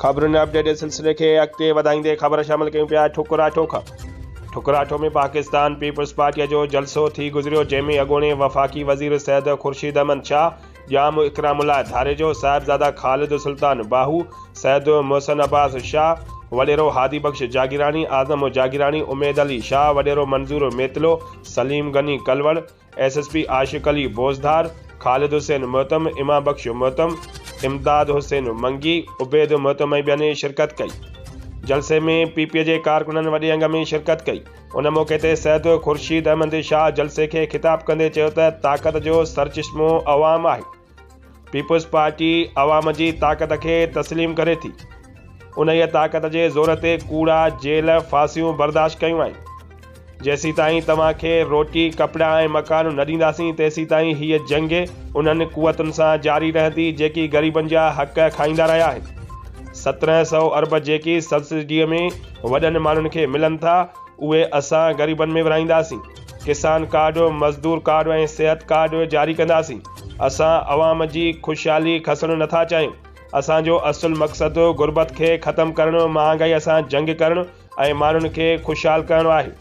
خبرن اپڊيٽ جي سلسلي کي اڳتي وڌائيندي خبر شامل ڪيون پيا ٺڪراٺو کان ٺڪراٺو ۾ پاڪستان پيپلز پارٽي جو جلسو ٿي گذريو جنهن ۾ اڳوڻي وفاقي وزير سيد خورشيد احمد شاهه، ڄام اڪرام الله ڌاريجو، صاحبزاده خالد سلطان باهو، سيد محسن عباس شاهه، وڏيرو هادي بخش جاگيراڻي، اعظم جاگيراڻي، اميد علي شاهه، وڏيرو Manzoor Mitlo, Saleem Ghani Kalwar, S S P Ashiq Ali Bozdar, Khalid Hussain Mohtam, Imam Bakhsh Mohtam, Imdad Hussain Mangi, Ubaid Mohtam ۽ ٻين شرڪت ڪئي. جلسي ۾ پي پي جي ڪارڪنن وڏي انگ ۾ شرڪت ڪئي. ان موقعي تي سيد خورشيد احمد شاهه جلسي کي خطاب ڪندي چيو ته طاقت جو سرچشمو عوام آهي. پيپلز پارٽي عوام جي طاقت کي تسليم ڪري ٿي. انهيء طاقت جي زور تي ڪوڙا، جيل، ڦاسيون برداشت ڪيون آهن. جيسيتائين توهان کي روٽي، ڪپڙا ۽ مڪان نه ڏينداسين تيسيتائين هيء جنگ انهن قوتن سان جاري رهندي جيڪي غريبن جا حق کائيندا رهيا آهن. 17 سئو ارب جيڪي سبسڊيء ۾ وڏن ماڻهن کي ملن ٿا اهي اسان غريبن ۾ ورهائينداسين. ڪسان ڪارڊ، مزدور ڪارڊ ۽ صحت ڪارڊ جاري ڪنداسين. اسان عوام جي خوشحالي کسڻ نٿا چاهيون. اسان جو اصل مقصد غربت کي ختم ڪرڻ، مهانگائيء سان جنگ ڪرڻ ۽ ماڻهن کي خوشحال ڪرڻ آهي.